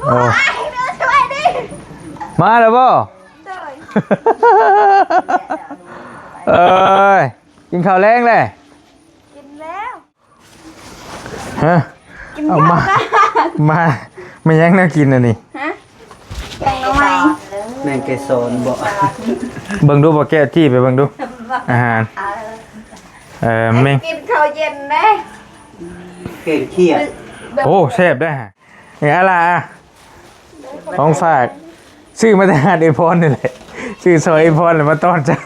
ໂອ້ ສະບາຍດີ ມາແລ້ວບໍ່? ໂດຍ ເອີຍ ກິນເຂົ້າແລງແລ້ວ? ກິນແລ້ວ. ຮະ ກິນ ເອົາມາ ເຂົ້າ ມາ ມາຫຍັງແນວກິນອັນນີ້? ຮະ ແກງໜໍ່ໄມ້ ແມງໄກສອນບໍ? ເບິ່ງດູ ບໍ່ແກ້ວ ຈີ້ໄປເບິ່ງດູ ອາຫານ ເອີ ແມງ ກິນເຂົ້າເຢັນເດ້ ແກງຂຽດ ໂອ້ ແຊບເດ້. ນີ້ ອາລາ ຂອງຝາກ ຊື້ມາແຕ່ຮ້ານເອພອນນີ້ແຫຼະ ຊື້ຊອຍເອພອນແລ້ວມາຕ້ອນເຈົ້າ.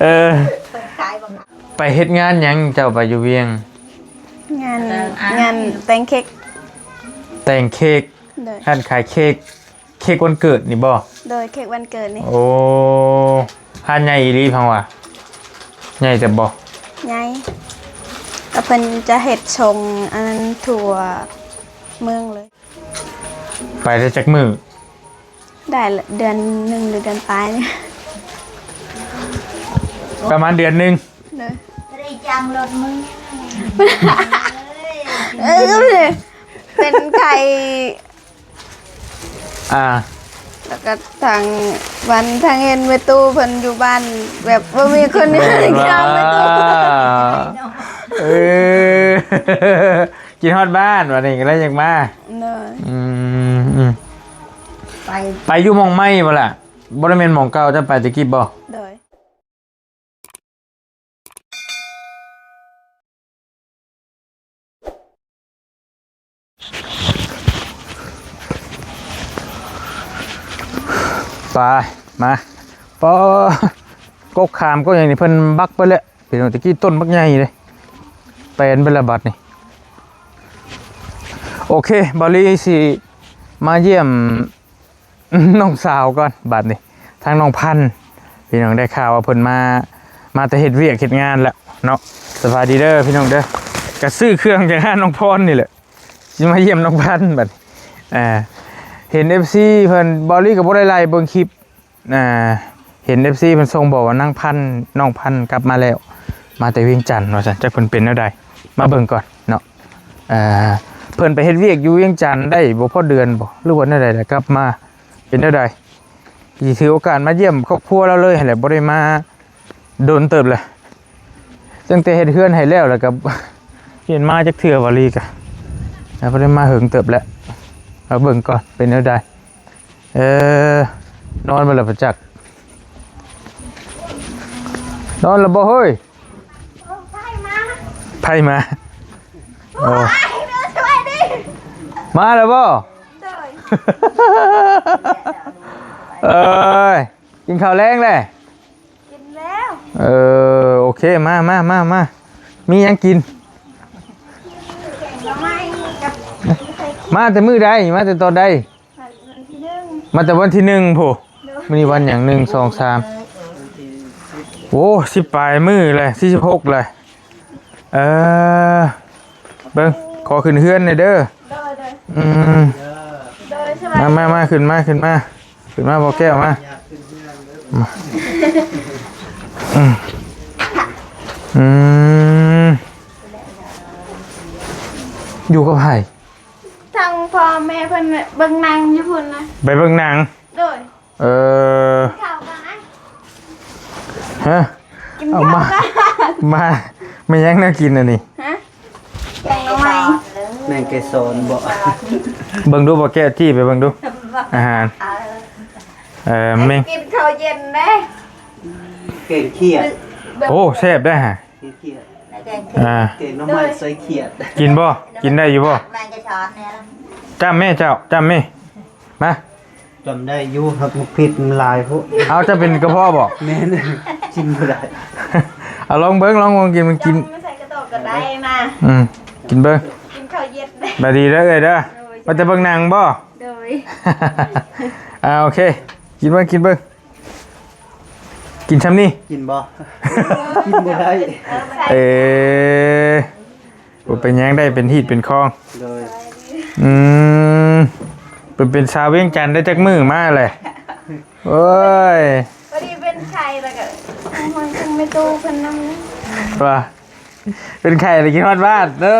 ເອີ ໄປເຮັດງານຫຍັງເຈົ້າໄປຢູ່ວຽງ? ງານ ງານແຕ່ງເຄັກ ແຕ່ງເຄັກ ໂດຍ ຮ້ານຂາຍເຄັກ ເຄັກວັນເກີດນີ້ບໍ່? ໂດຍ ເຄັກວັນເກີດນີ້. ໂອ້ ຮ້ານໃຫຍ່ອີ່ຫຼີ ພັງວ່າ ໃຫຍ່ແຕ່ບໍ່? ໃຫຍ່ ກໍເພິ່ນຈະເຮັດສົ່ງອັນນັ້ນທົ່ວເມືອງເລີຍ. ໄປໄດ້ຈັກມື້? ໄດ້ເດືອນໜຶ່ງ ຫຼື ເດືອນປາຍນີ້ ປະມານເດືອນໜຶ່ງ. ໂດຍ ໄດ້ຈ້າງລົດມື້ ເອີ ເປັນໄຂ້ ອ່າ ແລ້ວກໍທາງບ້ານທາງເຮືອນແມ່ຕູ້ເພິ່ນຢູ່ບ້ານ ແບບບໍ່ມີຄົນ ແມ່ນວ່າ ເອີ ຄິດຮອດບ້ານ ບັດນີ້ກໍເລີຍຢາກມາ. ໂດຍ ອືມ ອືມ ໄປ ໄປຢູ່ໝ່ອງໃໝ່ບໍ່ລະ? ບໍ່ໄດ້ແມ່ນໝ່ອງເກົ່າເຈົ້າໄປແຕ່ກີ້ບໍ່? ໂດຍ ໄປ ມາ ປາ ກົກຂາມ ກົກຫຍັງນີ້ເພິ່ນບັກໄປແລ້ວ ພີ່ນ້ອງ ແຕ່ກີ້ຕົ້ນບັກໃຫຍ່ເດ້ ແປນໄປແລ້ວບັດນີ້. ໂອເຄ ບ່າວລີຊິມາຢ້ຽມ ນ້ອງສາວກ່ອນບັດນີ້ ທາງນ້ອງພັນ ພີ່ນ້ອງ ໄດ້ຂ່າວວ່າເພິ່ນມາ ມາແຕ່ເຮັດວຽກເຮັດງານແລ້ວເນາະ. ສະບາຍດີເດີພີ່ນ້ອງເດີ ກະຊື້ເຄື່ອງຈາກຮ້ານນ້ອງພອນນີ້ແຫຼະ ຊິມາຢ້ຽມນ້ອງພັນບັດນີ້. ເຫັນເອັຟຊີເພິ່ນ ບ່າວລີກໍບໍ່ໄດ້ໄລ່ເບິ່ງຄລິບ ອ່າ ເຫັນເອັຟຊີເພິ່ນສົ່ງບອກວ່ານາງພັນ ນ້ອງພັນກັບມາແລ້ວ ມາແຕ່ວຽງຈັນວ່າຊັ້ນ ຈັກເພິ່ນເປັນແນວໃດ ມາເບິ່ງກ່ອນເນາະ. ເອີ ເພິ່ນໄປເຮັດວຽກຢູ່ວຽງຈັນໄດ້ບໍ່ພໍເດືອນບໍ ຫຼືວ່າແນວໃດລະກັບມາ ເປັນແນວໃດ? ຊິຖືໂອກາດມາຢ້ຽມຄອບຄົວລາວເລີຍຫັ້ນແຫຼະ ບໍ່ໄດ້ມາດົນເຕີບແລ້ວ ຕັ້ງແຕ່ເຮັດເຮືອນໃຫ້ແລ້ວ ແລ້ວກໍເຫັນມາຈັກເທື່ອ ບ່າວລີກະ ບໍ່ໄດ້ມາເຫິງເຕີບແລ້ວ. ມາເບິ່ງກ່ອນເປັນແນວໃດ. ເອີ ນອນບໍ່ລະປະຈັກ ນອນລະບໍ່ເຮີ້ຍ? ໂອ້ ໄຟມາ ໄຟມາ ໂອ້ ໂອ້ຍ ສະບາຍດີ ມາແລ້ວບໍ່? ໂດຍ ເອີຍ ກິນເຂົ້າແລງແລ້ວ? ກິນແລ້ວ ເອີ ໂອເຄ ມາ ມາ ມາ ມາ ມີຫຍັງກິນ? ແກງໜໍ່ໄມ້ກັບ ມາແຕ່ມື້ໃດ? ມາແຕ່ຕອນໃດ? ມາແຕ່ວັນທີໜຶ່ງພຸ້ນ. ໂດຍ ມື້ນີ້ວັນຫຍັງ? ໜຶ່ງ ສອງ ສາມ ໂອ້ ສິບປາຍມື້ແລ້ວ ສີ່ສິບຫົກແລ້ວ. ເອີ ເບິ່ງ ຂໍຂຶ້ນເຮືອນແດ່ເດີ. ໂດຍ ໂດຍ ອືມ ໂດຍ ສະບາຍ ມາ ມາ ມາ ຂຶ້ນມາ ຂຶ້ນມາ ຂຶ້ນມາ ບໍ່ແກ້ວ ມາ ອືມ ອືມ ຢູ່ກັບໃຜ? ທາງພໍ່ແມ່ເພິ່ນເບິ່ງໜັງຢູ່ພຸ້ນນະ ໄປເບິ່ງໜັງ. ໂດຍ ເອີ ກິນເຂົ້າກ່ອນນະ. ຮະ ກິນເຂົ້າກ່ອນ ເອົາມາ ມາ ແມ່ນຫຍັງແນວກິນອັນນີ້? ຮະ ແກງໜໍ່ໄມ້ ແມງໄກສອນບໍ? ເບິ່ງດູ ບໍ່ແກ້ວ ຈີ້ໄປເບິ່ງດູ ອາຫານ ເອີ ແມງ ກິນເຂົ້າເຢັນເດ້ ແກງຂຽດ. ໂອ້ ແຊບໄດ໋ຫະ. ແກງຂຽດ ອ່າ ແກງໜໍ່ໄມ້ໃສ່ຂຽດ. ກິນບໍ່? ກິນໄດ້ຢູ່ບໍ່? ແມ່ນຈະສອນແນ່ລະ. ຈ້ຳແມ່ເຈົ້າ ຈ້ຳແມ່ ມາ. ຈ້ຳໄດ້ຢູ່ ຮັກໝາກພິກມັນຫຼາຍໂພດ. ເອົາ ເຈົ້າເປັນກະເພາະບໍ? ແມ່ນ ກິນບໍ່ໄດ້. ເອົາ ລອງເບິ່ງ ລອງ ລອງກິນ ມັນກິນ ຈ້ຳໃສ່ກະໂຕກກໍໄດ້ນະ. ອືມ ກິນເບິ່ງ ກິນເຂົ້າເຢັນ. ບາຍດີເດີເອື້ອຍເດີ. ໂດຍ ມາແຕ່ເບິ່ງໜັງບໍ? ໂດຍ ອ່າ ໂອເຄ ກິນເບິ່ງ ກິນເບິ່ງ. ກິນຊ່ຳນີ້ ກິນບໍ່? ກິນບໍ່ໄດ້. ເອີ ບໍ່ເປັນຫຍັງ ໄດ້ເປັນຮີດເປັນຄອງ. ໂດຍ ອືມ ເປັນ ເປັນສາວວຽງຈັນໄດ້ຈັກມື້ມາແຫຼະ? ໂອ້ຍ ພໍດີເປັນໄຂ້ແລ້ວກໍ ທາງແມ່ຕູ້ເພິ່ນນຳ ວ່າເປັນໄຂ້ແລ້ວຄິດຮອດບ້ານເດີ.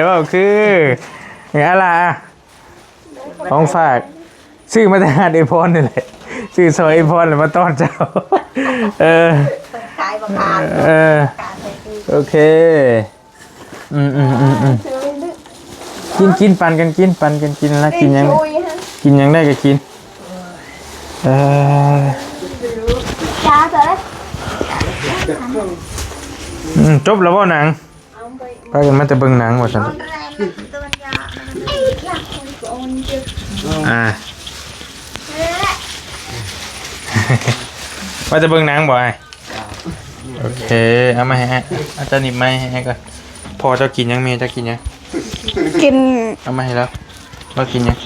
ເວົ້າຄື ນີ້ອາລາ ຂອງຝາກ ຊື້ມາແຕ່ຮ້ານເອພອນນີ້ແຫຼະ ຊື້ຊອຍເອພອນແລ້ວມາຕ້ອນເຈົ້າ. ເອີ ຂາຍບໍ່ຂາຍ ເອີ ໂອເຄ ອືມໆໆໆ ກິນ ກິນ ປັນກັນກິນ ປັນກັນກິນ ລະກິນຫຍັງ ກິນຫຍັງໄດ້ກໍກິນ. ເອີ ອືມ ຈົບແລ້ວບໍ່ໜັງ? ພາກັນມາແຕ່ເບິ່ງໜັງວ່າຊັ້ນ. ອ່າ ມາແຕ່ເບິ່ງໜັງບໍ່ອ້າຍ? ໂອເຄ ເອົາມາໃຫ້ອ້າຍ ເອົາ ເຈົ້າໜີບໄມ້ໃຫ້ອ້າຍກ່ອນ. ພໍ່ເຈົ້າກິນຫຍັງ? ແມ່ເຈົ້າກິນຫຍັງ? ກິນ ເອົາມາໃຫ້ລາວ ລາວກິນຫຍັງ?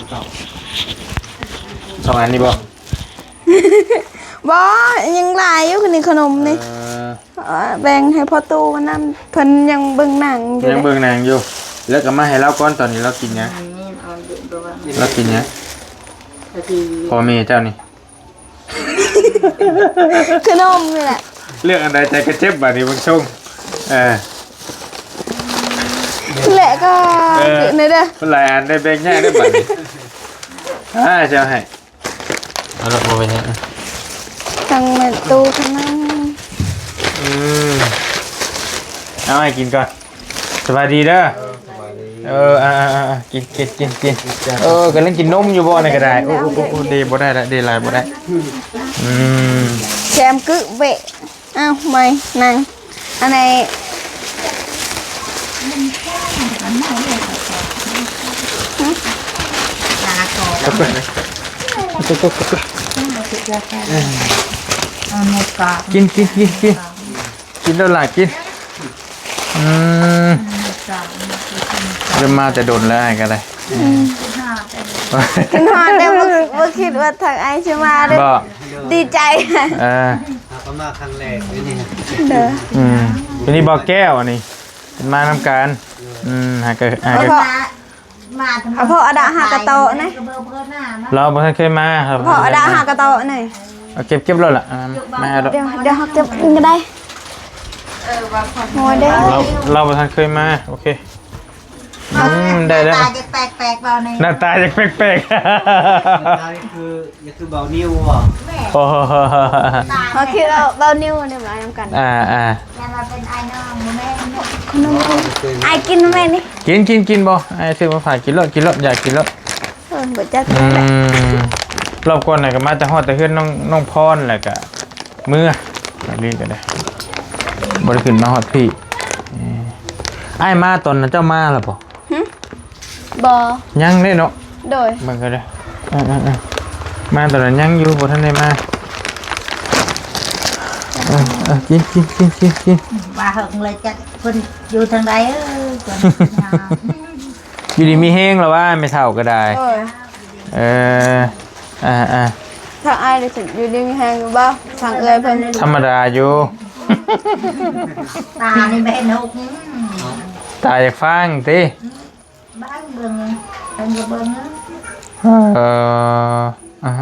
ສອງອັນນີ້ບໍ່? ບໍ່ ຍັງຫຼາຍຢູ່ ນີ້ຂະໜົມນີ້. ເອີ ເອີ ແບ່ງໃຫ້ພໍ່ຕູ້ມັນນຳ ເພິ່ນຍັງເບິ່ງໜັງຢູ່ ຍັງເບິ່ງໜັງຢູ່. ແລ້ວກໍມາໃຫ້ລາວກ່ອນ ຕອນນີ້ລາວກິນຫຍັງ? ລາວກິນຫຍັງ? ພໍ່ແມ່ເຈົ້ານີ້ ຂະໜົມນີ້ແຫຼະ. ເລືອກອັນໃດໃຈກໍເຈັບບາດນີ້ເບິ່ງຊົງ. ເອີ ແລະກໍ ເອີ ນີ້ເດີ ມັນຫຼາຍອັນໄດ້ ແບ່ງຍາກໄດ້ບາດນີ້. ອ່າ ເຈົ້າໃຫ້ ເອົາລະ ບໍ່ເປັນຫຍັງ ທັງແມ່ຕູ້ທັງນັ້ນ. ອືມ ເອົາໃຫ້ກິນກ່ອນ. ສະບາຍດີເດີ. ເອີ ສະບາຍດີ. ເອີ ອ່າໆໆ ກິນ ກິນ ກິນ ກິນ. ເອີ ກຳລັງກິນນົມຢູ່ບໍ່? ອັນນີ້ກໍໄດ້. ໂອ້ ໂອ້ ໂອ້ ເດບໍ່ໄດ້ລະ ເດຫຼາຍບໍ່ໄດ້. ອືມ ແຄມກຶເວະ. ອ້າວ ໃໝ່ ນັ່ງ ອັນໃດ ກິນ ກິນ ກິນ ກິນ ກິນໂລດຫຼາຍ ກິນ. ອືມ ບໍ່ໄດ້ມາແຕ່ດົນແລ້ວ ອ້າຍກໍໄດ້. ອືມ ຄິດຮອດແຕ່ບໍ່ ບໍ່ຄິດວ່າທາງອ້າຍຊິມາເດ້. ບໍ່ ດີໃຈ. ເອີ ເຮົາກໍມາຄັ້ງແລກເດ້ນີ້. ເດີ ອືມ ອັນນີ້ບໍ່ແກ້ວ ອັນນີ້ເປັນມານຳກັນ. ອືມ ຫາກະ ຫາກະ ເພາະ ເພາະອະດະຫາກະໂຕະນີ້ ລາວບໍ່ທັນເຄີຍມາ. ເພາະອະດະຫາກະໂຕະນີ້. ເອົາ ເກັບ ເກັບໂລດລະ. ອ່າ ມາໂລດ. ດຽວ ດຽວເຮົາເກັບກໍໄດ້. ໂອ້ຍ ເດ້ ລາວ ລາວບໍ່ທັນເຄີຍມາ. ໂອເຄ. ອືມ ໄດ້ແລ້ວ. ໜ້າຕາຈະແປກໆ ເວົ້າແນ່. ໜ້າຕາຈະແປກໆ. ໜ້າຕາຄື ຄືເບົານິວບໍ່? ໂອ້ ເຮົາຄິດວ່າເບົານິວນີ້ມານຳກັນ. ອ່າໆ ຢ້ານວ່າເປັນອ້າຍນ້ອງ. ບໍ່ແມ່ນ ອ້າຍກິນແມ່ນີ້. ກິນ ກິນ ກິນບໍ່? ອ້າຍຊື້ມາຝາກ. ກິນໂລດ ກິນໂລດ ຢາກກິນໂລດ. ເອີ ບໍ່ຈັກ. ອືມ ລອບກ່ອນນະກໍມາແຕ່ຮອດແຕ່ເຮືອນນ້ອງ ນ້ອງພອນ ແລ້ວກໍເມືອ ອັນນີ້ກໍໄດ້ ບໍ່ໄດ້ຂຶ້ນມາຮອດພີ້. ເອີ ອ້າຍມາຕອນນັ້ນເຈົ້າມາແລ້ວບໍ່? ຫຶ ບໍ່ ຍັງເດ້ເນາະ. ໂດຍ ເບິ່ງກໍໄດ້. ເອີໆໆ ມາຕອນນັ້ນຍັງຢູ່ ບໍ່ທັນໄດ້ມາ. ເອີໆ ກິນ ກິນ ກິນ ກິນ ກິນ. ວ່າເຫິງເລີຍ ຈັກເພິ່ນຢູ່ທາງໃດ. ເອີ ເພິ່ນ ຢູ່ດີມີແຮງແລ້ວວ່າ ແມ່ເຖົ້າກໍໄດ້. ໂດຍ ເອີ ອ່າໆ ທາງອ້າຍໄດ້ຢູ່ດີມີແຮງຢູ່ບໍ່? ທາງເອື້ອຍເພິ່ນ ທຳມະດາຢູ່. ຕານີ້ບໍ່ເຫັນຫົກ. ຕາຢາກຟາງຕິ. ບ້ານເບິ່ງ ເພິ່ນກໍເບິ່ງ. ເອີ ອ່າ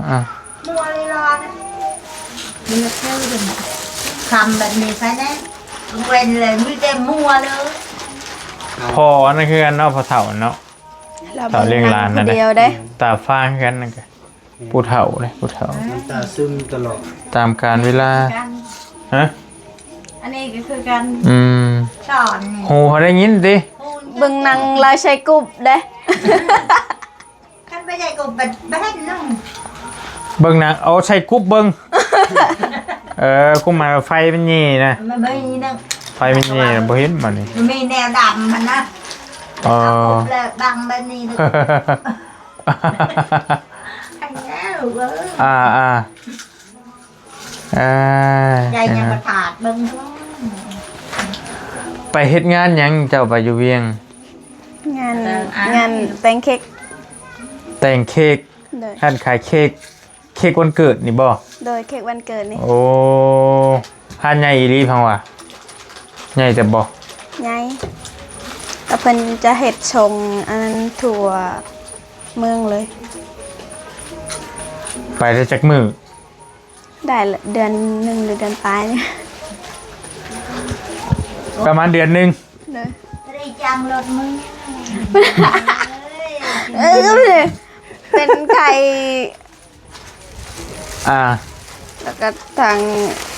ໆ ມົວລີລອນ ມີແຕ່ເພິ່ນ ຄ່ຳແບບນີ້ໃຜແນ່ ເວັນເລີຍ ມີແຕ່ມົວເລີຍ. ພໍ່ອັນນັ້ນຄືກັນເນາະ ພໍ່ເຖົ້າເນາະ. ເຖົ້າລ້ຽງຫຼານນັ້ນ ຕາຟາງຄືກັນນັ້ນກະ ຜູ້ເຖົ້າເດ້ ຜູ້ເຖົ້າ ນ້ຳຕາຊຶມຕະຫຼອດ ຕາມການເວລາ. ຮະ ອັນນີ້ກໍຄືກັນ. ອືມ ສອນ ຫູເຂົາໄດ້ຍິນຕິ. ເບິ່ງໜັງລາວໃສ່ກຸບເດ້. ຄັນບໍ່ໃສ່ກຸບ ບໍ່ ບໍ່ເຫັນໜັງ. ເບິ່ງໜັງ ເອົາໃສ່ກຸບເບິ່ງ. ເອີ ຄວາມໝາຍວ່າໄຟມັນແຍ່ນະ. ມັນບໍ່ມີໜັງ ໄຟມັນແຍ່ ບໍ່ເຫັນບັດນີ້. ມັນມີແນວດຳຫັ້ນນະ. ເອີ ເອົາກຸບແລ້ວບັງແບບນີ້. ໃຫ້ແລ້ວເອີຍ. ອ່າໆ ອ່າ ໃຫຍ່ຍັງບໍ່ຖາດເບິ່ງ. ໄປເຮັດງານຫຍັງເຈົ້າໄປຢູ່ວຽງ? ງານ ເອີ ງານແຕ່ງເຄັກ. ແຕ່ງເຄັກ. ໂດຍ ຮ້ານຂາຍເຄັກ. ເຄັກວັນເກີດນີ້ບໍ່? ໂດຍ ເຄັກວັນເກີດນີ້. ໂອ້ ຮ້ານໃຫຍ່ອີ່ຫຼີ ພັງວ່າໃຫຍ່ແຕ່ບໍ່? ໃຫຍ່ ກໍເພິ່ນຈະເຮັດສົ່ງອັນນັ້ນທົ່ວເມືອງເລີຍ. ໄປໄດ້ຈັກມື້? ໄດ້ເດືອນໜຶ່ງ ຫຼືເດືອນປາຍນີ້. ປະມານເດືອນໜຶ່ງ. ໂດຍ ໄດ້ຈ້າງລົດມື້. ເອີ ກໍເລີຍ ເປັນໄຂ້ ອ່າ ແລ້ວກໍທາງ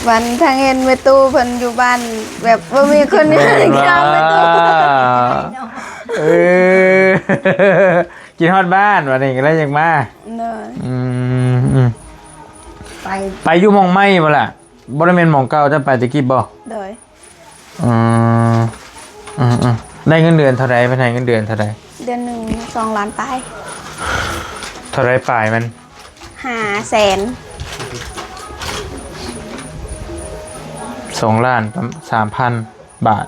ບ້ານທາງເຮືອນແມ່ຕູ້ເພິ່ນຢູ່ບ້ານ ແບບບໍ່ມີຄົນ ແມ່ນວ່າ ເຮັດງານແມ່ຕູ້ ເອີ ຄິດຮອດບ້ານ ບັດນີ້ກໍເລີຍຢາກມາ. ໂດຍ. ອືມ ອືມ ໄປ ໄປຢູ່ໝ່ອງໃໝ່ບໍ່ລະ? ບໍ່ໄດ້ແມ່ນໝ່ອງເກົ່າເຈົ້າໄປແຕ່ກີ້ບໍ່? ໂດຍ. ອືມ ອືມໆ ໄດ້ເງິນເດືອນເທົ່າໃດ? ເພິ່ນໃຫ້ເງິນເດືອນເທົ່າໃດ? ເດືອນໜຶ່ງສອງລ້ານປາຍ. ເທົ່າໃດປາຍມັນ? ຫ້າແສນ. ສອງລ້ານສາມພັນບາດ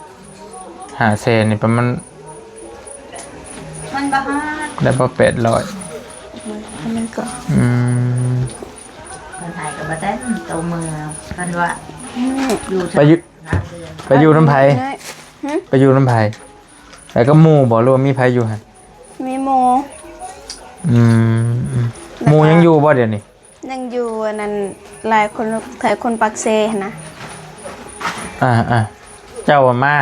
ຫ້າແສນນີ້ປະມານ ມັນບໍ່ຮອດ ໄດ້ບໍ່ແປດຮ້ອຍ. ມັນກໍ ອືມ ເພິ່ນໃຫ້ກໍບໍ່ເຕັມໂຕ ເມືອເພິ່ນວ່າ ອືມ ຢູ່ ໄປຢູ່ ໄປຢູ່ນຳໃຜ? ຫຶ? ໄປຢູ່ນຳໃຜ? ໄປກັບໝູ່ບໍ່ ຫຼືວ່າມີໃຜຢູ່ຫັ້ນ? ມີໝູ່. ອືມ ອືມ ແລ້ວກໍ ໝູ່ຍັງຢູ່ບໍ່ດຽວນີ້? ຍັງຢູ່ ອັນນັ້ນ ຫຼາຍຄົນ ຫຼາຍຄົນປາກເຊຫັ້ນນະ. ອ່າໆ ເຈົ້າວ່າມາ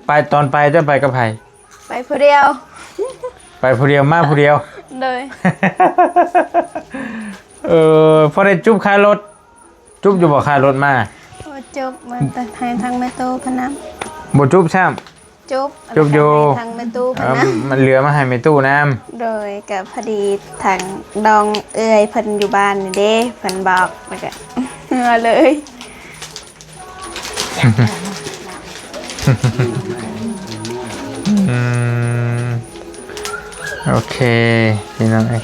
ໄປ ຕອນໄປເຈົ້າໄປກັບໃຜ? ໄປຜູ້ດຽວ. ໄປຜູ້ດຽວ ມາຜູ້ດຽວ. ໂດຍ. ເອີ ພໍໄດ້ຈູບຄ່າລົດ? ຈູບຢູ່ບໍ່ຄ່າລົດມາ? ບໍ່ຈູບ ມາແຕ່ໃຫ້ທາງແມ່ຕູ້ເພິ່ນນຳ. ບໍ່ຈູບຊ້ຳ? ຈູບ ຈູບຢູ່ ໃຫ້ທາງແມ່ຕູ້ເພິ່ນນຳ. ເອີ ມັນເຫຼືອມາໃຫ້ແມ່ຕູ້ນຳ. ໂດຍ. ກໍພໍດີທາງນ້ອງເອື້ອຍເພິ່ນຢູ່ບ້ານນີ້ເດ້ ເພິ່ນບອກ ແລ້ວກໍເມືອເລີຍ. ອືມ ໂອເຄ ພີ່ນ້ອງເອີຍ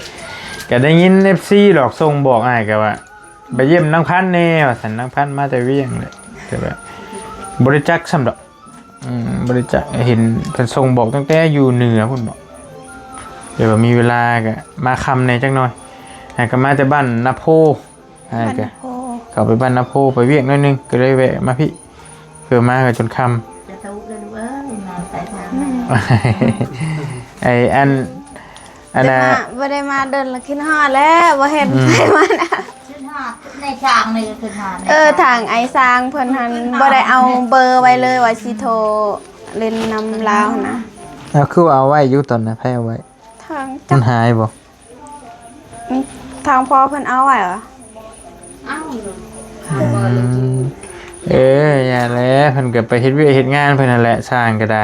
ກໍໄດ້ຍິນເອັຟຊີຫຼອກສົ່ງບອກອ້າຍກໍວ່າ ໄປຢ້ຽມນາງພັນແດ່ວ່າຊັ້ນ ນາງພັນມາແຕ່ວຽງແຫຼະ ແຕ່ວ່າບໍ່ໄດ້ຈັກຊ້ຳດອກ. ອືມ ບໍ່ໄດ້ຈັກ ເຫັນເພິ່ນສົ່ງບອກຕັ້ງແຕ່ຢູ່ເໜືອພຸ້ນເນາະ ແຕ່ວ່າມີເວລາກໍມາຄ່ຳແດ່ຈັກໜ່ອຍ ຫາກໍມາແຕ່ບ້ານນາໂພ. ອ່າ ບ້ານນາໂພ ເຂົ້າໄປບ້ານນາໂພ ໄປວຽກໜ້ອຍໜຶ່ງ ກໍເລີຍແວະມາພີ້ ເພື່ອມາກໍຈົນຄ່ຳ. ສາທຸເດີລູກເອີຍ ນອນໄປທາງ ອືມ ໄອ້ອັນ ອັນ ບໍ່ໄດ້ມາ ບໍ່ໄດ້ມາດົນລະ ຄິດຮອດແລ້ວ ບໍ່ເຫັນ ອືມ ໃຜມານະ ຄິດຮອດ ໃນຊ່າງນີ້ກໍຄິດຮອດ. ເອີ ທາງອ້າຍຊ່າງເພິ່ນຫັ້ນ ບໍ່ໄດ້ເອົາເບີໄວ້ເລີຍ ວ່າຊິໂທຫຼິ້ນນຳລາວຫັ້ນນະ. ເອົາ ຄືວ່າເອົາໄວ້ຢູ່ຕອນນັ້ນ ໃຜເອົາໄວ້? ທາງ ມັນຫາຍບໍ່? ອືມ ທາງພໍ່ເພິ່ນເອົາໄວ້ຫວາ? ເອົາ ອືມ ເອີ ຢ່າແຫຼະ ເພິ່ນກໍໄປເຮັດວຽກເຮັດງານເພິ່ນຫັ້ນແຫຼະ ຊ່າງກໍໄດ້.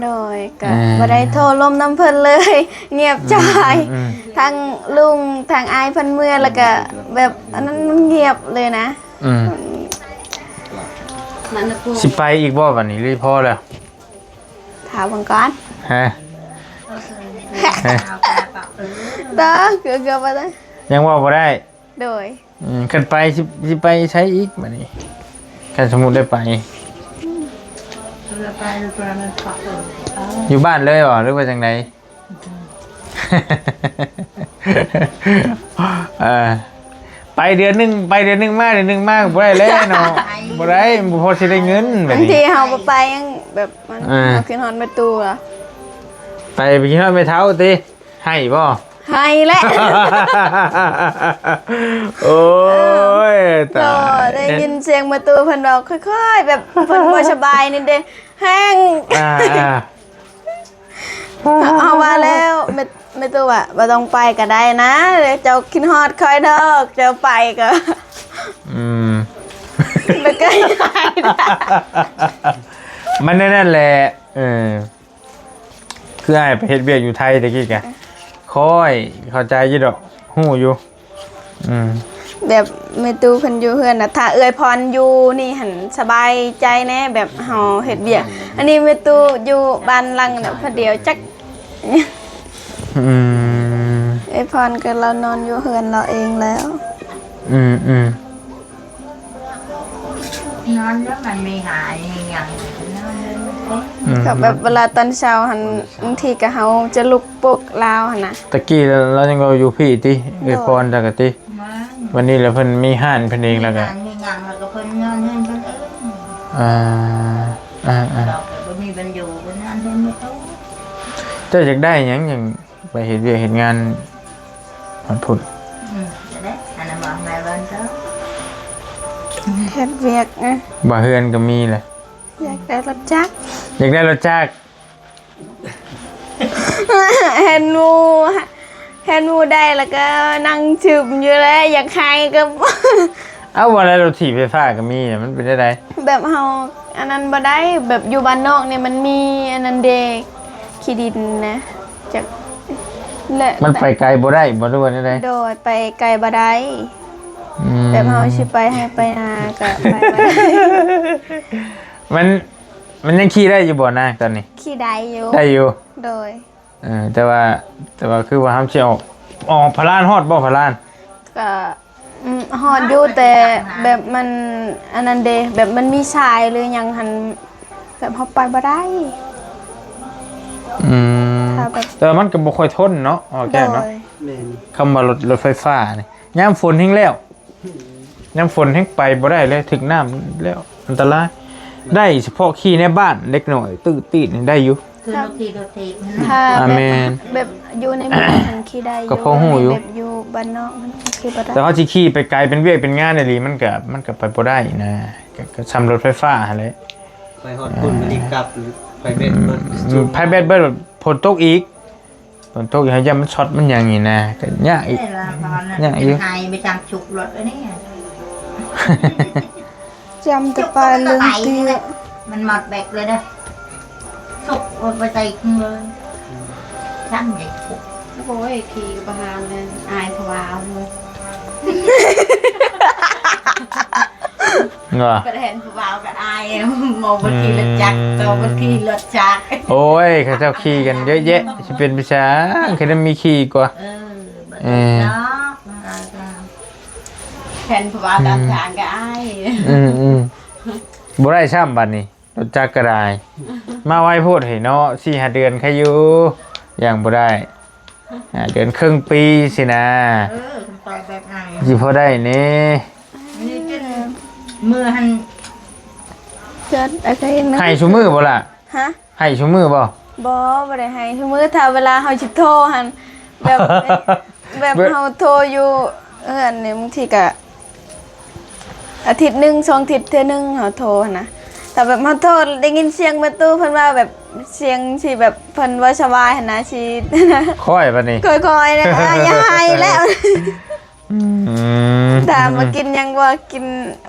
ໂດຍ ກໍ ເອີ ບໍ່ໄດ້ໂທລົມນຳເພິ່ນເລີຍ ງຽບຈາຍ. ອືມ ອືມ ທັງລຸງທັງອ້າຍເພິ່ນເມືອ ແລ້ວກໍແບບອັນນັ້ນ ງຽບເລີຍນະ. ອືມ ຊິໄປອີກບໍ່ບັດນີ້ ຫຼືພໍແລ້ວ? ຖ້າເບິ່ງກ່ອນ ຮະ ຮະ ຕາ ເກືອບໆ ບໍ່ໄດ້ ຍັງເວົ້າບໍ່ໄດ້. ໂດຍ. ອືມ ຄັນໄປ ຊິ ຊິໄປໃສອີກບັດນີ້ ຄັນສົມມຸດໄດ້ໄປ? ຢູ່ບ້ານເລີຍບໍ່ ຫຼືວ່າຈັ່ງໃດ? ເອີ ໄປເດືອນໜຶ່ງ ໄປເດືອນໜຶ່ງ ມາເດືອນໜຶ່ງ ມາກໍບໍ່ໄດ້ແລ້ວເນາະ. ບໍ່ໄດ້ ບໍ່ພໍຊິໄດ້ເງິນບັດນີ້. ບາງທີເຮົາບໍ່ໄປຍັງແບບ ມັນ ເອີ ເຮົາຄິດຮອດແມ່ຕູ້ລະ ໄປ ໄປຄິດຮອດແມ່ເຖົ້າຕິ ໄຫ້ບໍ່? ໄຫ້ແຫຼະ. ໂອ້ຍ ຕາຍ ກໍໄດ້ຍິນສຽງແມ່ຕູ້ເພິ່ນເວົ້າຄ່ອຍໆ ແບບເພິ່ນບໍ່ສະບາຍນີ້ເດ້ ແຮງ ອ່າໆ ເຮົາວ່າແລ້ວ ແມ່ຕູ້ວ່າ ບໍ່ຕ້ອງໄປກໍໄດ້ນະ ເຈົ້າຄິດຮອດຂ້ອຍດອກ ເຈົ້າໄປກໍ ອືມ ມັນແນວນັ້ນແຫຼະ ເອີ ຄືອ້າຍໄປເຮັດວຽກຢູ່ໄທແຕ່ກີ້ກະ ຂ້ອຍເຂົ້າໃຈຢູ່ດອກ ຮູ້ຢູ່. ອືມ ແບບແມ່ຕູ້ເພິ່ນຢູ່ເຮືອນນະ ຖ້າເອື້ອຍພອນຢູ່ນີ້ຫັ້ນສະບາຍໃຈແດ່ ແບບເຮົາເຮັດວຽກ ອັນນີ້ແມ່ຕູ້ຢູ່ບ້ານຫຼັງນະ ຜູ້ດຽວຈັກ ອືມ ເອື້ອຍພອນກໍລາວນອນຢູ່ເຮືອນລາວເອງແລ້ວ. ອືມໆ ນອນແລ້ວມັນມີຫາຍມີຫຍັງ ນອນເລີຍ. ອືມ ກໍແບບເວລາຕອນເຊົ້າຫັ້ນ ບາງທີກໍເຮົາຈະລຸກປຸກລາວຫັ້ນນະ. ຕະກີ້ລາວຍັງເວົ້າຢູ່ພີ້ຕິ ເອື້ອຍພອນຈັກກະຕິ. ແມ່ນ ວັນນີ້ລະເພິ່ນມີຮ້ານເພິ່ນເອງລະກະ ມີຫຍັງລະກະເພິ່ນນອນເຮືອນເພິ່ນເອງ. ອ່າ ອ່າໆ ລາວກໍບໍ່ມີບ່ອນຢູ່ ເພິ່ນນອນເຮືອນເພິ່ນ. ເຈົ້າຢາກໄດ້ຫຍັງ ຈັ່ງ ໄປເຮັດວຽກເຮັດງານຮອດພຸ້ນ. ອືມ ຈະໄດ້ ອັນນັ້ນບໍ່ ແມ່ນບໍ່ເຈົ້າ? ເຮັດວຽກ ອະ ວ່າເຮືອນກໍມີແຫຼະ ຢາກໄດ້ລົດຈັກ ຢາກໄດ້ລົດຈັກ. ເຫັນໝູ່ ຄັນໝູ່ໄດ້ແລ້ວກໍນັ່ງຊຶມຢູ່ແຫຼະ ຢາກໄຫ້ກໍ ເອົ້າ ວ່າແລ້ວລົດຖີບໄຟຟ້າກໍມີນະ ມັນເປັນຈັ່ງໃດ? ແບບເຮົາອັນນັ້ນບໍ່ໄດ້ ແບບຢູ່ບ້ານນອກນີ້ມັນມີອັນນັ້ນເດ ຂີ້ດິນນະ ຈັກ ແລະ ມັນໄປໄກບໍ່ໄດ້ບໍ່ ຫຼືວ່າແນວໃດ? ໂດຍ ໄປໄກບໍ່ໄດ້ ອືມ ແບບເຮົາຊິໄປໄຮ່ໄປນາກໍໄປບໍ່ໄດ້ ມັນ ມັນຍັງຂີ່ໄດ້ຢູ່ບໍ່ນາງຕອນນີ້? ຂີ່ໄດ້ຢູ່ ໄດ້ຢູ່ ໂດຍ ເອີ ແຕ່ວ່າ ແຕ່ວ່າຄືວ່າເຮົາຊິອອກ ອອກພະລານ ຮອດບໍ່ພະລານ? ກໍ ອືມ ຮອດຢູ່ ແຕ່ແບບມັນອັນນັ້ນເດ ແບບມັນມີຊາຍ ຫຼືຫຍັງຫັ້ນ ແບບເຮົາໄປບໍ່ໄດ້ ອືມ ຖ້າແບບ ແຕ່ວ່າມັນກໍບໍ່ຄ່ອຍທົນເນາະ ເວົ້າແທ້ເນາະ ໂດຍ ແມ່ນ ຄຳວ່າລົດ ລົດໄຟຟ້ານີ້ ຍາມຝົນແຮງແລ້ວ ຍາມຝົນແຮງໄປບໍ່ໄດ້ເລີຍ ຖືກນ້ຳແລ້ວອັນຕະລາຍ ໄດ້ສະເພາະຂີ່ໃນບ້ານ ເດັກນ້ອຍຕື້ຕີດນີ້ໄດ້ຢູ່ ຄືລົດຖີບລົດຖີບ ອ່າ ແມ່ນ ແບບຢູ່ໃນເມືອງຫັ້ນຂີ່ໄດ້ຢູ່ ກໍພໍຮູ້ຢູ່ ແບບຢູ່ບ້ານນອກມັນຂີ່ບໍ່ໄດ້ ແຕ່ເຮົາຊິຂີ່ໄປໄກເປັນວຽກເປັນງານອີ່ຫຼີ ມັນກໍ ມັນກໍໄປບໍ່ໄດ້ນະ ກໍ ກໍຊ່ຳລົດໄຟຟ້າຫັ້ນແຫຼະ ໄປຮອດພຸ້ນ ອ່າ ໄປນີ້ກັບ ໄຟແບັດເບິດ ອືມ ໄຟແບັດເບິດ ຝົນຕົກອີກ ຝົນຕົກ ເຮົາຢ້ານມັນຊັອດມັນຫຍັງນີ້ນະ ກໍຍາກອີກ ຍາກຢູ່ ໄປທາງຊຸກລົດອັນນີ້ ຈຳແຕ່ປາເລື່ອງເຕ້ຍ ມັນໝົດແບັກເລີຍເດີ ຊຸກລົດໄປໃສ່ເລີຍ ຊ່ຳເດ ໂອ້ຍ ຂີ່ກໍບໍ່ຫານເລີຍ ອາຍຜູ້ບ່າວເລີຍ ວ່າ ໄປເຫັນຜູ້ບ່າວກໍອາຍ ເວົ້າບໍ່ຂີ່ລົດຈັກ ອືມ ໂຕບໍ່ຂີ່ລົດຈັກ ໂອ້ຍ ເຂົາເຈົ້າຂີ່ກັນເຍອະແຍະ ຊິເປັນໄປຊ່າງ ຄືໄດ້ມີຂີ່ກວ່າ ເອີ ເອີ ເຫັນຜູ້ບ່າວຕາມທາງກໍອາຍ ອືມໆ ບໍ່ໄດ້ຊ້ຳບັດນີ້ ລົດຈັກກໍໄດ້ ມາໄວໂພດເຮີ້ຍເນາະ ສີ່ຫ້າເດືອນໃຄຢູ່ ຢ່າງບໍ່ໄດ້ ຫ້າເດືອນເຄິ່ງປີຊີ້ນະ ເອີ ໄປແບບນັ້ນ ຊິພໍໄດ້ແດ່ ນີ້ຈົນເມື່ອຫັ້ນ ເດືອນອາໄກນະ ໄຫ້ຊຸມື້ບໍ່ລະ? ຮະ? ໄຫ້ຊຸມື້ບໍ່? ບໍ່ ບໍ່ໄດ້ໄຫ້ຊຸມື້ ຖ້າເວລາເຮົາຊິໂທຫັ້ນ ແບບ ແບບເຮົາໂທຢູ່ເຮືອນນີ້ ບາງທີກະອາທິດໜຶ່ງສອງທິດເທື່ອໜຶ່ງເຮົາໂທຫັ້ນນະ ຖ້າແບບເຮົາໂທໄດ້ຍິນສຽງປະຕູ ເພິ່ນວ່າແບບສຽງທີ່ແບບເພິ່ນບໍ່ສະບາຍຫັ້ນນະ ຊິ ຄ່ອຍບັດນີ້ ຄ່ອຍໆນະ ຢ່າໄຫ້ແລ້ວ ອືມ ຖາມວ່າກິນຫຍັງບໍ່ ກິນ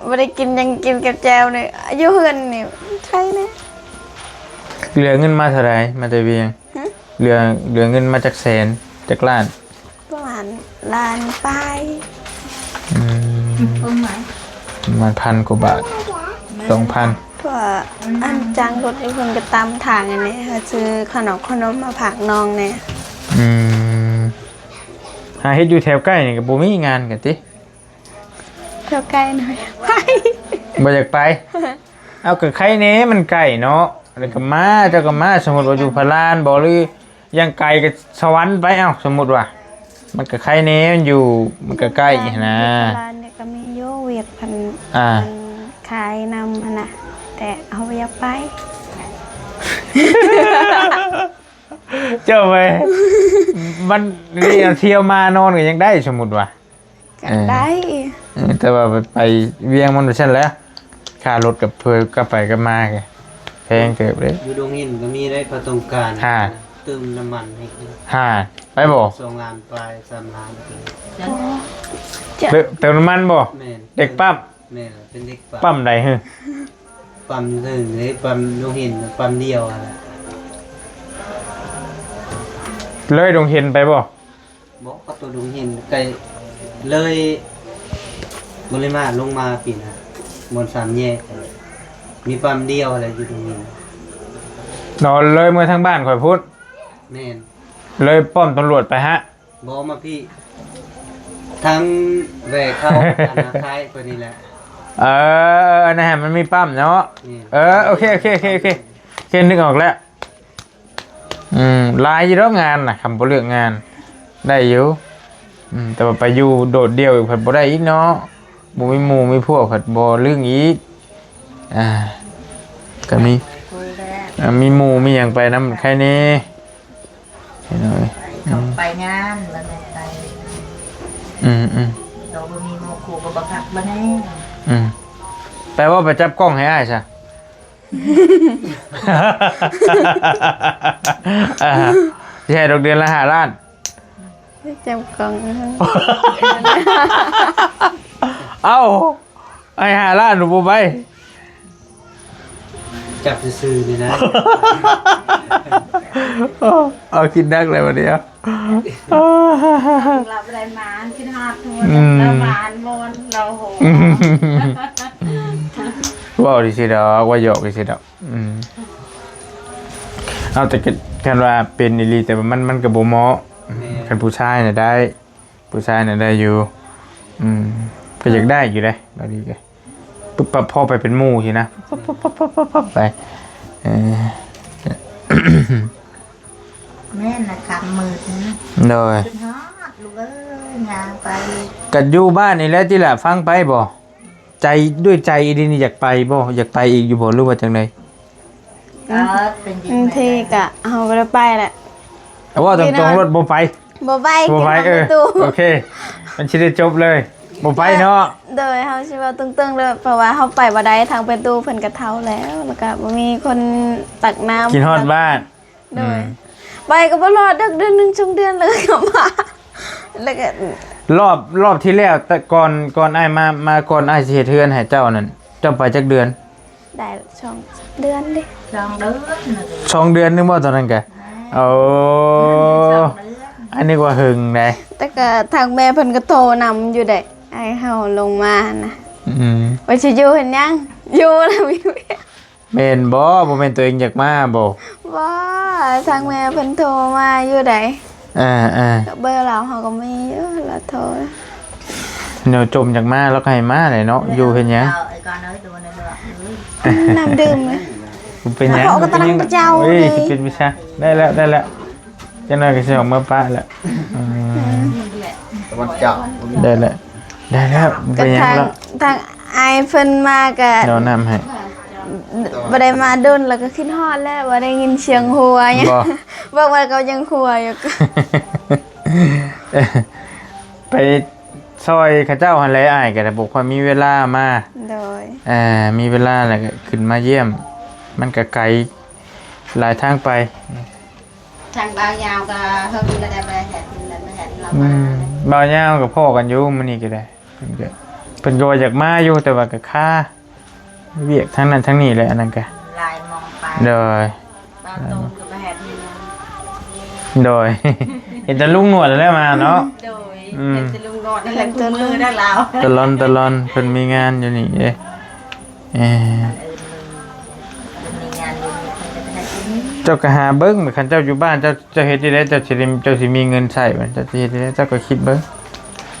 ບໍ່ໄດ້ກິນຫຍັງ ກິນກັບແຈ່ວນີ້ ຢູ່ເຮືອນນີ້ໄຄແດ່ ເຫຼືອເງິນມາເທົ່າໃດ ມາແຕ່ວຽງ? ຫຶ? ເຫຼືອ ເຫຼືອເງິນມາຈັກແສນ ຈັກລ້ານ? ປະມານລ້ານປາຍ ອືມ ປະມານ ປະມານພັນກວ່າບາດ ສອງພັນ ເພາະວ່າອັນຈ້າງລົດ ເພິ່ນກໍຕາມທາງອັນນີ້ ຫາຊື້ຂະໜົມ ຂະໜົມມາຝາກນ້ອງແດ່ ອືມ ຫາເຮັດຢູ່ແຖວໃກ້ນີ້ກໍບໍ່ມີງານກັນຕິ? ແຖວໃກ້ໜ້ອຍ ໄປ ບໍ່ຢາກໄປ? ເອົາ ກໍໄຄແດ່ ມັນໃກ້ເນາະ ແລ້ວກໍມາ ເຈົ້າກໍມາ ສົມມຸດວ່າຢູ່ພະລານບໍ່ ຫຼືຢ່າງໄກກໍສະຫວັນໄປ ເອົ້າ ສົມມຸດວ່າ ມັນກໍໄຄແດ່ ມັນຢູ່ ມັນກໍໃກ້ຫັ້ນນະ ຢູ່ພະລານນີ້ກໍມີຢູ່ວຽກ ເພິ່ນ ອ່າ ເພິ່ນຂາຍນຳຫັ້ນນະ ແຕ່ເຮົາບໍ່ຢາກໄປ ເຈົ້າໄປ ມັນນີ້ ທ່ຽວມານອນກໍຍັງໄດ້ ສົມມຸດວ່າ ກໍໄດ້ ເອີ ເອີ ແຕ່ວ່າໄປ ໄປວຽງມັນວ່າຊັ້ນແຫຼະ ຄ່າລົດກັບເພື່ອກັບໄປກັບມາກໍແພງເຕີບເດ້ ຢູ່ດົງຫີນກໍມີໄດ້ ເຂົາຕ້ອງການ ຫາ ເຕີມນ້ຳມັນໃຫ້ ຫາ ໄປບໍ່? ສອງລ້ານປາຍ ສາມລ້ານ ເຕີມ ເຕີມນ້ຳມັນບໍ່? ແມ່ນ ເດັກປ້ຳ ແມ່ນ ເປັນເດັກປ້ຳ ປ້ຳໃດຫື? ປ້ຳເທິງເດ້ ປ້ຳດົງເຫັນ ປ້ຳດຽວຫັ້ນແຫຼະ ເລີຍດົງເຫັນໄປບໍ່? ບໍ່ ກໍຕົວດົງເຫັນ ໄກເລີຍບໍລິມາລົງມາປີນະ ບ່ອນສາມແຍກ ມີປ້ຳດຽວຫັ້ນແຫຼະຢູ່ດົງເຫັນ ເນາະ ເລີຍເມືອທາງບ້ານຂ້ອຍພຸ້ນ ແມ່ນ ເລີຍປ້ອມຕຳຫຼວດໄປຫະ ບໍ່ ມາພີ້ ທາງແວ່ເຂົ້າ ອັນນາຄ້າຍເພິ່ນນີ້ແຫຼະ ເອີ ອັນນັ້ນຫັ້ນມັນມີປ້ຳເນາະ ແມ່ນ ເອີ ໂອເຄ ໂອເຄ ໂອເຄ ໂອເຄ ນຶກອອກແລ້ວ ອືມ ຫຼາຍຢູ່ດອກງານນະ ຄັນບໍ່ເລືອກງານໄດ້ຢູ່ ອືມ ແຕ່ວ່າໄປຢູ່ໂດດດ່ຽວອີກພັດບໍ່ໄດ້ອີກເນາະ ບໍ່ມີໝູ່ມີພວກພັດບໍ່ລຶ້ງອີກ ອ່າ ກໍມີ ອ່າ ມີໝູ່ມີຫຍັງໄປນຳໄຄແດ່ ເຫັນເອີຍ ໄປງານ ແລ້ວກໍໄປ ອືມໆ ໂຕບໍ່ມີໝູ່ຄູ່ກໍບໍ່ຄັກບໍ່ແນ່ ອືມ ແປວ່າໄປຈັບກ້ອງໃຫ້ອ້າຍຊະ ອ່າ ຊິໃຫ້ດອກເດືອນລະຫ້າລ້ານ ຈັບກ້ອງ. ເອົ້າ ໃຫ້ຫ້າລ້ານບໍ່ໄປ? ຈັບຊື່ໆນີ້ນະ. ເອົາ ຄິດໜັກແລ້ວບັດນີ້. ເອົາ ລາວບໍ່ໄດ້ມາ ຄິດຮອດທຸກ ອືມ ລາວມາມ່ວນ ລາວໂຫ ອືມ ເວົ້າຊື່ໆດອກ ວ່າຢອກຊື່ໆດອກ. ອືມ ເອົາ ແຕ່ກໍ ຄັນວ່າເປັນອີ່ຫຼີ ແຕ່ວ່າມັນ ມັນກໍບໍ່ເໝາະ. ແມ່ນ ຄັນຜູ້ຊາຍນະໄດ້ ຜູ້ຊາຍນະໄດ້ຢູ່. ອືມ ກໍຢາກໄດ້ຢູ່ເດ້ ລາວດີເດ້ ປຶບປັບ ພໍໄປເປັນໝູ່ຊີ້ນະ ປັບໆໆໆໆ ໄປ. ເອີ ແມ່ນລະ ຄ່ຳມືດນີ້. ໂດຍ ຄິດຮອດລູກເອີຍ ຍ່າງໄປ. ກໍຢູ່ບ້ານນີ້ແຫຼະຕິລະ ຟັງໄປບໍ່? ໃຈ ດ້ວຍໃຈອີ່ຫຼີນີ້ ຢາກໄປບໍ່? ຢາກໄປອີກຢູ່ບໍ່ ຫຼືວ່າຈັ່ງໃດ? ເອີ ບາງທີກະເຮົາກໍໄດ້ໄປແຫຼະ. ເວົ້າຕົງໆໂລດ ບໍ່ໄປ ບໍ່ໄປ ບໍ່ໄປ. ເອີ ໂອເຄ ມັນຊິໄດ້ຈົບເລີຍ ບໍ່ໄປເນາະ. ໂດຍ ເຮົາຊິເວົ້າຕົງໆເລີຍ ເພາະວ່າເຮົາໄປບໍ່ໄດ້ ທາງປະຕູເພິ່ນກໍເຖົ້າແລ້ວ ແລ້ວກໍບໍ່ມີຄົນຕັກນ້ຳ ກິນຮອດບ້ານ. ໂດຍ ອືມ ໄປກໍບໍ່ຮອດດອກ ເດືອນໜຶ່ງສອງເດືອນ ແລ້ວກໍກັບມາ. ແລ້ວກໍ ລອບ ລອບທີ່ແລ້ວ ແຕ່ກ່ອນ ກ່ອນອ້າຍມາ ມາກ່ອນອ້າຍຊິເຮັດເຮືອນໃຫ້ເຈົ້ານັ້ນ ເຈົ້າໄປຈັກເດືອນ? ໄດ້ສອງເດືອນເດ້. ສອງເດືອນ ສອງເດືອນໜຶ່ງບໍ່ຕອນນັ້ນກະ? ແມ່ນ ໂອ້ ສອງເດືອນ ອັນນີ້ວ່າເຫິງໃດ. ແຕ່ກະທາງແມ່ເພິ່ນກໍໂທນຳຢູ່ເດ້ ໃຫ້ເຮົາລົງມານະ. ອືມ ວ່າຊິຢູ່ເຮັດຫຍັງ? ຢູ່ແລ້ວມີວຽກ. ແມ່ນບໍ່? ບໍ່ແມ່ນຕົວເອງຢາກມາບໍ່? ບໍ່ ທາງແມ່ເພິ່ນໂທມາຢູ່ໃດ. ເອີໆ ເບີລາວເຮົາກໍມີຢູ່ ລາວໂທ. ແນວຈົ່ມຢາກມາ ລາວກໍໃຫ້ມາແຫຼະເນາະ. ຢູ່ເຮັດຫຍັງ? ນ້ຳດື່ມ. ເປັນຫຍັງ? ເຂົາກໍຕະນັງພະເຈົ້າ. ເອີຍ ເປັນວິຊາ. ໄດ້ແລ້ວ ໄດ້ແລ້ວ. ຈັກໜ້ອຍກໍຊິອອກເມືອປະແຫຼະ. ອືມ ຕາວັນຈັບ ໄດ້ແລ້ວ ໄດ້ແລ້ວ. ເປັນຫຍັງລະ? ທາງອ້າຍເພິ່ນມາກະ ດອກນ້ຳໃຫ້. ບໍ່ໄດ້ມາດົນ ແລ້ວກໍຄິດຮອດແລ້ວ ບໍ່ໄດ້ຍິນສຽງຫົວຫຍັງ. ບໍ່ ບອກວ່າກໍຍັງຫົວຢູ່. ໄປຊ່ອຍເຂົາເຈົ້າຫັ້ນແຫຼະ ອ້າຍກໍໄດ້ບໍ່ຄ່ອຍມີເວລາມາ. ໂດຍ ເອີ ມີເວລາແລ້ວກໍຂຶ້ນມາຢ້ຽມ ມັນກໍໄກຫຼາຍທາງໄປ. ທາງບ່າວຍາວກໍເຮີ້ນລະໄດ້ ບໍ່ໄດ້ເຮັດ ລະບໍ່ໄດ້ເຮັດ ລະ ອືມ ມາ. ບ່າວຍາວກໍພໍ້ກັນຢູ່ມື້ນີ້ກໍໄດ້ ເພິ່ນກໍ ເພິ່ນກໍວ່າຢາກມາຢູ່ ແຕ່ວ່າກໍຄາວຽກທາງນັ້ນທາງນີ້ແຫຼະ ອັນນັ້ນກໍຫຼາຍມອງໄປ. ໂດຍ ບ່າວໂຕນກໍບໍ່ເຮັດ. ໂດຍ ເຫັນແຕ່ລຸງໜວດແລ້ວມາເນາະ. ໂດຍ ອືມ ເຫັນແຕ່ລຸງໜວດນັ້ນແຫຼະ ເຫັນແຕ່ລຸງ ຄູ່ມື້ໄດ້ລາວ ຕະລອນຕະລອນ ເພິ່ນມີງານຢູ່ນີ້ເດ້. ເອີ ເຈົ້າກໍຫາເບິ່ງ ຄັນເຈົ້າຢູ່ບ້ານ ເຈົ້າ ເຈົ້າເຮັດຈັ່ງໃດ ເຈົ້າຊິໄດ້ ເຈົ້າຊິມີເງິນໃຊ້ ເຈົ້າຊິເຮັດຈັ່ງໃດ ເຈົ້າກໍຄິດເບິ່ງ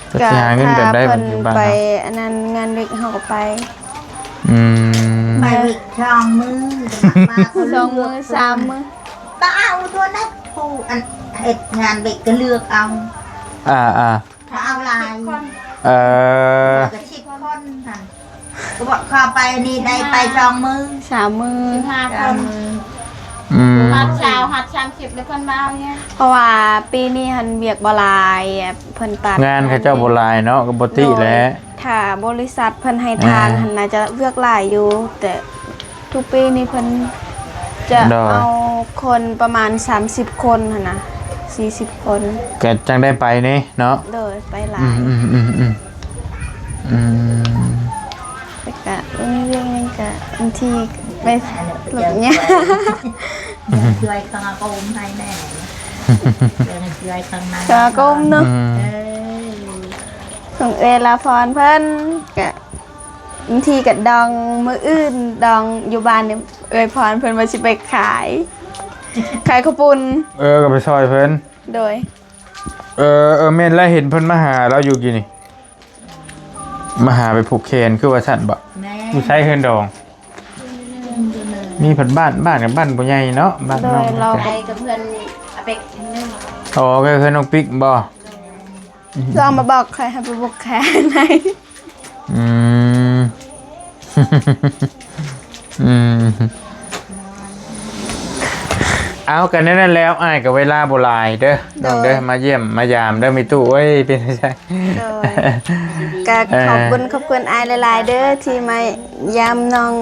ເຈົ້າຊິຫາເງິນແບບໃດ ຢູ່ບ້ານ ໄປອັນນັ້ນ ງານວິກເຮົາກໍໄປ. ອືມ ໄປວິກສອງມື້ ສອງມື້ ສາມມື້ ບໍ່ເອົາໂທນະ ຜູ້ອັນເຮັດງານວິກກໍເລືອກເອົາ. ອ່າໆ ເຂົາເອົາຫຼາຍ ເອີ ກໍສິບຄົນຫັ້ນ ກໍບອກເຂົ້າໄປນີ້ໄດ້ໄປສອງມື້ ສາມມື້ ສິບຫ້າຄົນ. ອືມ ຮອດຊາວ ຮອດສາມສິບ ແລ້ວເພິ່ນວ່າເອົາຫຍັງ? ເພາະວ່າປີນີ້ຫັ້ນວຽກບໍ່ຫຼາຍ ເພິ່ນຕັດ ງານເຂົາເຈົ້າບໍ່ຫຼາຍເນາະ ກໍບໍ່ຕິແຫຼະ. ໂດຍ ຖ້າບໍລິສັດເພິ່ນໃຫ້ທາງຫັ້ນ ອ່າ ໜ້າຈະວຽກຫຼາຍຢູ່ ແຕ່ ທຸກປີນີ້ເພິ່ນຈະ ໂດຍ ເອົາຄົນປະມານສາມສິບຄົນຫັ້ນນະ ສີ່ສິບຄົນ ກໍຈັ່ງໄດ້ໄປນີ້ເນາະ. ໂດຍ ໄປຫຼາຍ. ອືມໆໆໆ ອືມ ແຕ່ກະບໍ່ມີວຽກຫຍັງ ກະບາງທີໄປລົດຍາກ ຊ່ວຍເຂົາກໍອຸ້ມໃຫ້ແດ່ ຊ່ວຍເຂົາກໍອຸ້ມເນາະ. ອືມ ເອີ ຂອງເອື້ອຍລາພອນເພິ່ນກະ ບາງທີກໍດອງ ມື້ອື່ນດອງຢູ່ບ້ານນີ້ ເອື້ອຍພອນເພິ່ນວ່າຊິໄປຂາຍ ຂາຍເຂົ້າປຸ້ນ. ເອີ ກໍໄປຊ່ອຍເພິ່ນ. ໂດຍ ເອີໆ ແມ່ນແລ້ວ ເຫັນເພິ່ນມາຫາລາວຢູ່ກີ້ນີ້ ມາຫາໄປຜູກແຂນ ຄືວ່າຊັ້ນບໍ? ແມ່ນ ຢູ່ໃສເຮືອນດອງ? ມີເພິ່ນບ້ານ ບ້ານກັບບ້ານບໍ່ໃຫຍ່ເນາະ ບ້ານນ້ອງ. ໂດຍ ໄປກັບເພື່ອນອາເປັກ. ອໍ ກໍເຮືອນນ້ອງປິກບໍ? ລອງມາບອກຂ້ອຍໃຫ້ໄປຜູກແຂນໃຫ້. ອືມ ອືມ ເອົາ ກໍແນວນັ້ນແຫຼະ ອ້າຍກໍເວລາບໍ່ຫຼາຍເດີ ໂດຍ ນ້ອງເດີ ມາຢ້ຽມມາຢາມເດີ ມີຕູ້ເອີຍ ເປັນຈັ່ງໃດ? ໂດຍ ກໍ ເອີ ຂອບຄຸນ ຂອບຄຸນອ້າຍຫຼາຍໆເດີ ທີ່ມາຢາມນ້ອງ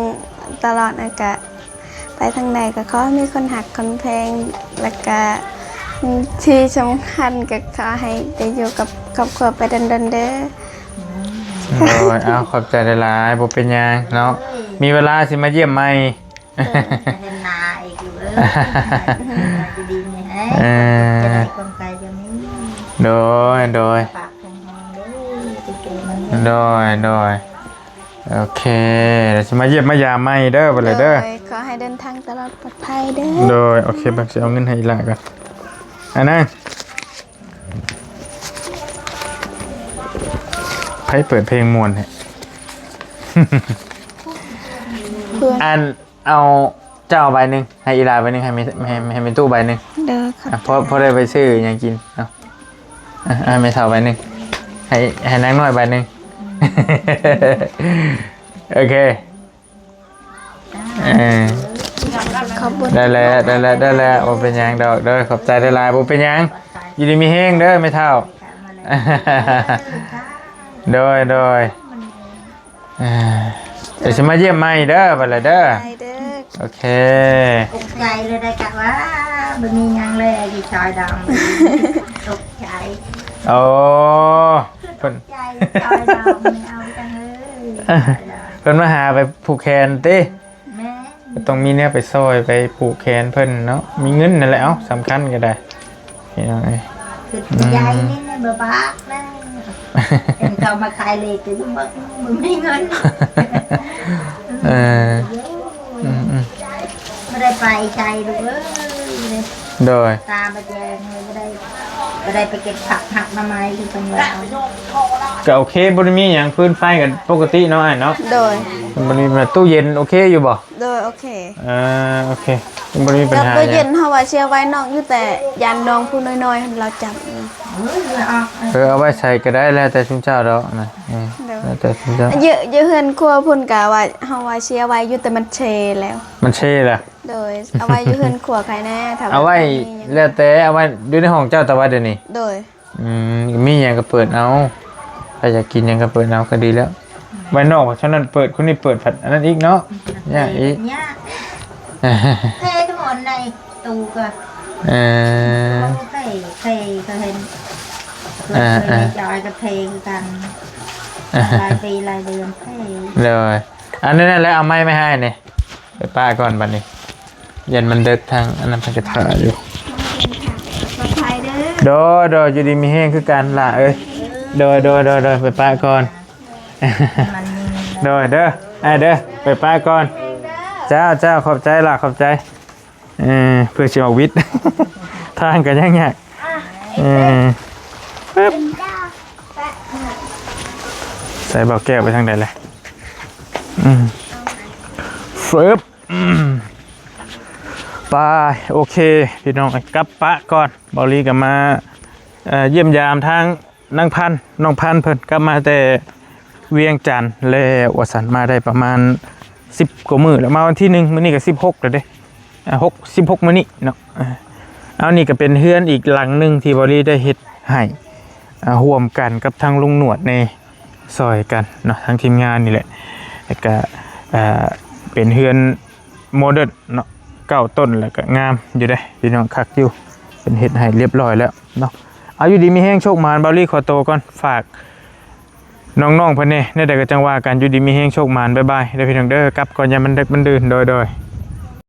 ຕະຫຼອດ ແລ້ວກະ ໄປທາງໃດກໍຂໍໃຫ້ມີຄົນຮັກຄົນແພງ ແລ້ວກະ ທີ່ສຳຄັນກໍຂໍໃຫ້ໄດ້ຢູ່ກັບຄອບຄົວໄປດົນໆເດີ. ໂດຍ ເອົາ ຂອບໃຈຫຼາຍໆ ບໍ່ເປັນຫຍັງເນາະ ມີເວລາຊິມາຢ້ຽມໃໝ່. ໂດຍ ພັດທະນາອີກຢູ່ເອີຍ ຢູ່ດີມີແຮງ ເອີ ຄວາມເຈັບຄວາມໄຂ້ກໍມີ. ໂດຍ ໂດຍ ປາກແຂງແຮງເດີ ຕິດເຕີມມັນ. ໂດຍ ໂດຍ ໂອເຄ ດຽວຊິມາຢ້ຽມມາຢາມໃໝ່ເດີ ບັດນີ້ເດີ. ໂດຍ ຂໍໃຫ້ເດີນທາງຕະຫຼອດປອດໄພເດີ. ໂດຍ ໂອເຄ ບັດຊິເອົາເງິນໃຫ້ອີ່ຫຼ້າກ່ອນ ອັນນັ້ນ ໃຜເປີດເພງມ່ວນແທ້? ອັນ ເອົາ ເຈົ້າເອົາໃບໜຶ່ງ ໃຫ້ອີ່ຫຼ້າໃບໜຶ່ງ ໃຫ້ແມ່ ໃຫ້ ໃຫ້ແມ່ຕູ້ໃບໜຶ່ງ. ໂດຍ ຂອບໃຈ. ພໍ ພໍໄດ້ໄປຊື້ຫຍັງກິນເນາະ. ອ່ະ ໃຫ້ແມ່ເຖົ້າໃບໜຶ່ງ ໃຫ້ ໃຫ້ນາງນ້ອຍໃບໜຶ່ງ. ໂອເຄ ເອີ ຂອບຄຸນ. ໄດ້ແລ້ວ ໄດ້ແລ້ວ ໄດ້ແລ້ວ ບໍ່ເປັນຫຍັງດອກ. ໂດຍ ຂອບໃຈຫຼາຍໆ ບໍ່ເປັນຫຍັງ. ຢູ່ດີມີແຮງເດີແມ່ເຖົ້າ. ໂດຍ ໂດຍ ເອີ ດຽວຊິມາຢ້ຽມໃໝ່ເດີ ບັດນີ້ເດີ. ໄດ້ເດີ. ໂອເຄ ຕົກໃຈເລີຍ ໄດ້ກະວ່າບໍ່ມີຫຍັງແລ້ວ ຢູ່ຊອຍດອງ ຕົກໃຈ. ໂອ້ ເພິ່ນ ຕົກໃຈ ຊອຍດອງ ແມ່ເອົາຈັ່ງເລີຍ ເພິ່ນມາຫາໄປຜູກແຂນຕິ. ແມ່ນ ກໍຕ້ອງມີແນວໄປຊ່ອຍໄປຜູກແຂນເພິ່ນເນາະ ມີເງິນນັ້ນແຫຼະ. ເອົ້າ ສຳຄັນກໍໄດ້ ພີ່ນ້ອງເອີຍ ຄືໃຫຍ່ນີ້ນະ ບໍ່ບາກນະ ເຫັນເຂົາມາຂາຍເລກກໍບໍ່ ບໍ່ມີເງິນ. ເອີ ອືມໆ ບໍ່ໄດ້ໄປໃສລູກເອີຍ. ໂດຍ ຕາບໍ່ແຈ້ງເລີຍ ບໍ່ໄດ້ ບໍ່ໄດ້ໄປເກັບຜັກຫັກໜໍ່ໄມ້ຄືເພິ່ນວ່າ. ກໍໂອເຄ ບໍ່ໄດ້ມີຫຍັງ ຟືນໄຟກໍປົກກະຕິເນາະອ້າຍເນາະ. ໂດຍ ມັນບໍ່ໄດ້ມີ ຕູ້ເຢັນໂອເຄຢູ່ບໍ່? ໂດຍ ໂອເຄ. ເອີ ໂອເຄ ບໍ່ໄດ້ມີປັນຫາຫຍັງ. ຕູ້ເຢັນເຮົາວ່າຊິເອົາໄວ້ນອກຢູ່ ແຕ່ຢ້ານນ້ອງຜູ້ນ້ອຍໆ ລາວຈັບ. ເອີ ເອົາໄວ້ໃສກໍໄດ້ ແລ້ວແຕ່ຊຸມເຈົ້າດອກນະ. ເອີ ໂດຍ ແລ້ວແຕ່ຊຸມເຈົ້າ. ຢູ່ ຢູ່ເຮືອນຄົວພຸ້ນກະວ່າ ເຮົາວ່າຊິເອົາໄວ້ຢູ່ ແຕ່ມັນເຊແລ້ວ. ມັນເຊລະ? ໂດຍ ເອົາໄວ້ຢູ່ເຮືອນຄົວໃຜແນ່ ຖ້າວ່າ ເອົາໄວ້ ແລ້ວແຕ່ ເອົາໄວ້ຢູ່ໃນຫ້ອງເຈົ້າ ແຕ່ວ່າດຽວນີ້. ໂດຍ ອືມ ມີຫຍັງກໍເປີດເອົາ ໃຜຢາກກິນຫຍັງກໍເປີດເອົາ ກໍດີແລ້ວ. ໄວ້ນອກວ່າເທົ່ານັ້ນເປີດ ຄົນນີ້ເປີດ ພັດອັນນັ້ນອີກເນາະ ຍາກອີກ ຍາກ. ເພທຸກຄົນໃນຕູ້ກໍ ເອີ ເພ ເພກໍເຫັນ ເອີ ເພ ເອີ ຈອຍກໍເພຄືກັນ ເອີ ຫຼາຍປີຫຼາຍເດືອນເພ. ໂດຍ ອັນນັ້ນແຫຼະ ເອົາໄມ້ມາໃຫ້ນີ້ ໄປປະກ່ອນບັດນີ້. ຢ້ານມັນເດິກ ທາງອັນນັ້ນເພິ່ນກໍຖ້າຢູ່. ປອດໄພເດີ. ໂດຍ ໂດຍ ຢູ່ດີມີແຮງຄືກັນຫຼ້າເອີຍ. ໂດຍ ໂດຍ ໂດຍ ໂດຍ ໄປປະກ່ອນ. ໂດຍ ເດີ ອ້າຍເດີ ໄປປະກ່ອນ. ເຈົ້າ ເຈົ້າ ຂອບໃຈຫຼ້າ ຂອບໃຈ. ເອີ ເພື່ອຊິອອກວິດ ທາງກໍຍັງຍາກ. ເອີ ປຶບ ໃສ່ເບົາແກ້ວໄປທາງໃດແຫຼະ? ອືມ ຟຶບ. ອືມ ໄປ ໂອເຄ ພີ່ນ້ອງ ກັບປະກ່ອນ. ເບົາລີກໍມາ ເອີ ຢ້ຽມຢາມທາງນາງພັນ ນ້ອງພັນເພິ່ນ ກັບມາແຕ່ວຽງຈັນແລ້ວວ່າຊັ້ນ. ມາໄດ້ປະມານສິບກວ່າມື້ແລ້ວ ມາວັນທີໜຶ່ງ ມື້ນີ້ກໍສິບຫົກແລ້ວເດ້. ອ່າ ຫົກ ສິບຫົກມື້ນີ້ເນາະ. ອ່າ ເອົາ ນີ້ກໍເປັນເຮືອນອີກຫຼັງໜຶ່ງທີ່ເບົາລີໄດ້ເຮັດໃຫ້ ອ່າ ຮ່ວມກັນກັບທາງລຸງໜວດແດ່ ຊ່ອຍກັນເນາະ ທາງທີມງານນີ້ແຫຼະ. ແລ້ວກະ ອ່າ ເປັນເຮືອນໂມເດີນເນາະ ເກົ້າຕົ້ນ ແລ້ວກະງາມຢູ່ເດ້ພີ່ນ້ອງ ຄັກຢູ່ ເພິ່ນເຮັດໃຫ້ລຽບຮ້ອຍແລ້ວເນາະ. ເອົາ ຢູ່ດີມີແຮງ ໂຊກໝານ. ເບົາລີຂໍໂຕກ່ອນ ຝາກນ້ອງໆເພິ່ນແດ່ ແນວໃດກໍຈັ່ງວ່າກັນ. ຢູ່ດີມີແຮງ ໂຊກໝານ ບາຍບາຍເດີພີ່ນ້ອງເດີ. ກັບກ່ອນ ຢ່າມັນເດິກມັນດື່ນ. ໂດຍ ໂດຍ.